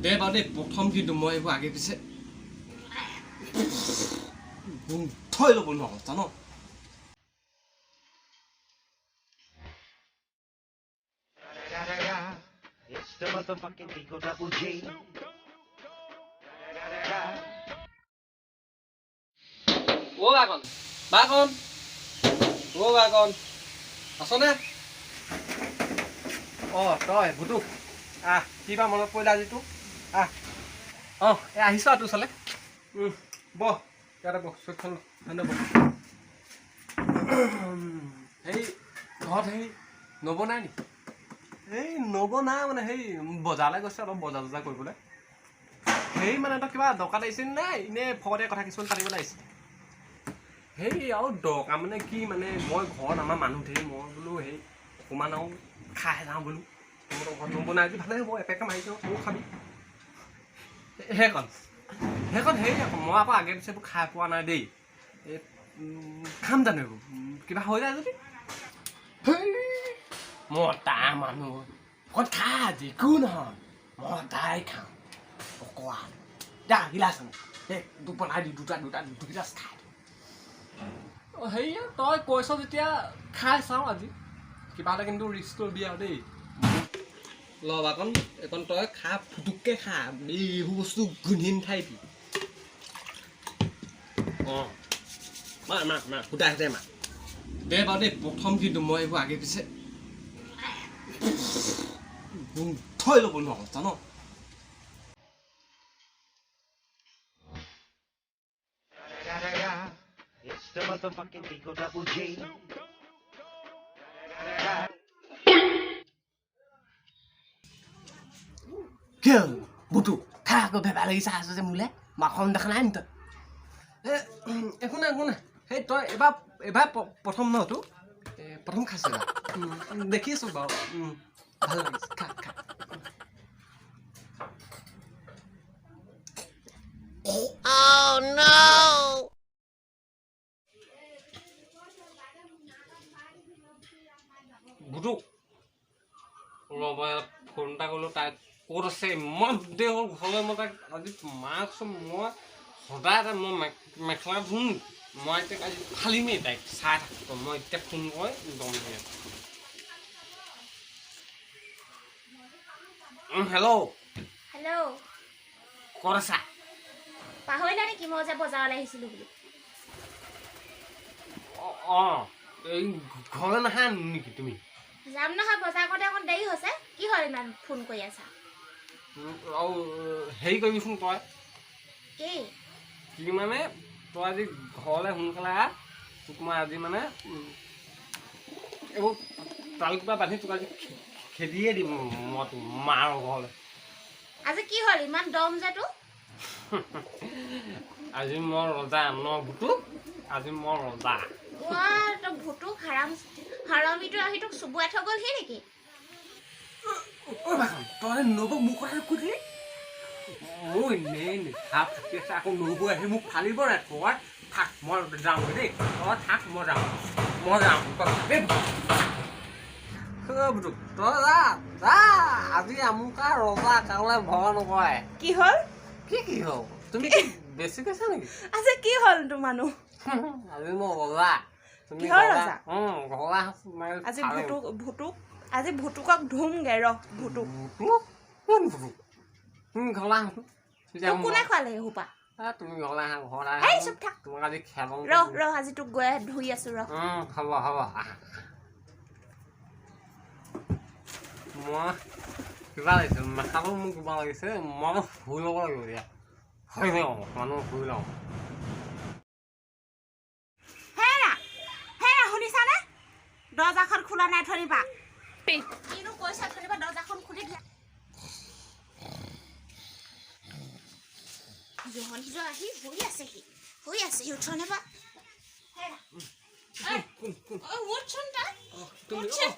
দে বাৰু দেই, প্ৰথম কিন্তু মই এইবোৰ আগে পিছে গোন্ধই ল'ব নোৱাৰোঁ, জান। It's the motherfucking Eagle Double G. অ' বাকন, বাকন, অ' বাকন, আছনে? অঁ, তই ভুটুক, আহ। কিবা মনত পৰিলে আজি তোৰ? আহ। অঁ, এই আহিছ আৰু তোৰ ওচৰলৈ। বহ ইয়াতে, বহ। চকীখন ল, বহ। সেই ঘৰত সেই নব নাই নি? এই নব নাই মানে, সেই বজাৰলৈ গৈছে অলপ বজাৰ চজাৰ কৰিবলৈ। সেই মানে তই কিবা দৰকাৰ আহিছিল নাই, এনেই ফকতীয়া কথা কিছুমান পাতিবলৈ আহিছিল? সেই আৰু দৰকাৰ মানে কি, মানে মই ঘৰত আমাৰ মানুহ ধেৰ, মই বোলো সেই অকণমান আৰু খাই যাওঁ বোলো। তহঁতৰ ঘৰত নব নাই আজি, ভালে হ'ব, এপেকে মাৰিছোঁ, তয়ো খাবি। সেইকণ সেইকণ হেৰি আকৌ মই আকৌ আগে পিছে এইবোৰ খাই পোৱা নাই দেই। এই খাম জানো এইবোৰ? কিবা হৈ যায় যদি। মতা মানুহ, অকণ খা, আজি একো নহয়, মই তাই খাওঁ অকণমান। দা গিলাচ আন। এই বনাই দি দুটা দুটা দুগিলাচ খাই। অঁ, হেৰি তই কৈছ যেতিয়া খাই চাওঁ আজি কিবা এটা, কিন্তু ৰিস্ক ল'বি আৰু দেই। ল বাকন, এইকণ তই খা, ফুটুককৈ খা, এইবোৰ বস্তু গোন্ধি নাথাকিবি। অঁ, মাৰ মাৰ মাৰ, ফুটাই ফুটাই মাৰ। দে বাৰু দেই, প্ৰথম কিন্তু মই এইবোৰ আগে পিছে গোন্ধই ল'ব নোৱাৰোঁ, জান। It's the motherfucking Eagle Double G. কিয় বুটু খা আকৌ, ভেবা লাগি চাই আছ যে মোলে? মাখন দেখা নাই নি তই? একো নাই, একো নাই। সেই তই এবাৰ এবাৰ প্ৰথম ন তোৰ প্ৰথম খাইছ, দেখি আছোঁ বাৰু। ভাল লাগিছে, খা খা। Oh no! বুটু, ৰ'ব, ফোন এটা কৰিলোঁ। তাই ক'ত আছে? ইমান দেৰি হ'ল ঘৰলৈ। মই তাইক আজি মাছ, মই সদায় তাই মই মেখেলা ধুম, মই এতিয়া আজি ফালিমেই তাইক, চাই থাক। মই এতিয়া ফোন কৰি দম দিয়ে। হেল্ল'। হেল্ল'। ক'ত আছা? পাহৰিলা নেকি মই যে বজাৰলৈ আহিছিলোঁ বুলি? অঁ, এই ঘৰলৈ নাহা নেকি তুমি? যাম নহয়, বজাৰ কৰোঁতে অকণ দেৰি হৈছে। কি হ'ল, ইমান ফোন কৰি আছা? আৰু হেৰি কৰিবিচোন তই। কি? কি মানে, তই আজি ঘৰলৈ সোনকালে আহ। তোক মই আজি মানে এইবোৰ তাল কিবা বান্ধি তোক আজি খেদিয়ে দিম মই তোক মাৰ ঘৰলৈ। আজি কি হ'ল, ইমান দম যে তোৰ? আজি মই ৰজা ন ভুটু, আজি মই ৰজা। ৱা, তই ভুটুক হাৰাম হাৰামিটো আহি তোক চুবুৱাই থৈ গ'লহি নেকি? ঐ বাচন, তই নবৌ মোৰ কথা কৈ দিলি। মোৰ এনেই নিশা ফাটি আছে, আকৌ নবৌ আহি মোক ফালিব নাই। তই থাক, মই যাওঁগৈ দেই। তই থাক, মই যাওঁ, মই যাওঁ। তই থাক দেই বুটুক, তই যা যা। আজি আমুকা ৰজা, কাৰোলৈ ভয় নকৰে। কি হ'ল? কি কি হ'ল? তুমি কি বেছি কৈছা নেকি? আজি কি হ'ল তোমাৰনো? আজি মই ৰজা, তুমি কিহৰ ঘৰলৈ- ৰজা? ঘৰলৈ আহাচোন, মই আজি ফালিম। ভুটুক ভুটুক, আজি ভুটুকক ধুমগে ৰ, ভুটুক। ভুটুক? কোন ভুটুক? তুমি ঘৰলৈ আহাচোন তেতিয়া। তোক কোনে খোৱালে সেই সোপা? তুমি ঘৰলৈ আহা, ঘৰলৈ এই আহা। চুপ থাক। তোমাক আজি খেলং। ৰ ৰ, আজি তোক গৈ ধুই আছো ৰ। হ'ব হ'ব, আহা। মই কিবা লাগিছে মাথাটো, মোৰ কিবা লাগিছে। মই অলপ শুই ল'ব লাগিব এতিয়া। শুই লওঁ, মানুহ শুই লওঁ। হেৰা হেৰা, শুনিছানে? দৰ্জাখন খোলা নাই থনিবা। কিনো কৈছা থনিবা, দৰ্জাখন খুলি দিয়া। জহন সিজ আহি শুই আছেহি, শুই আছেহি, উঠনে বা। হেৰা, কোন কোন? ঐ, উঠচোন তই। তুমি উঠচোন।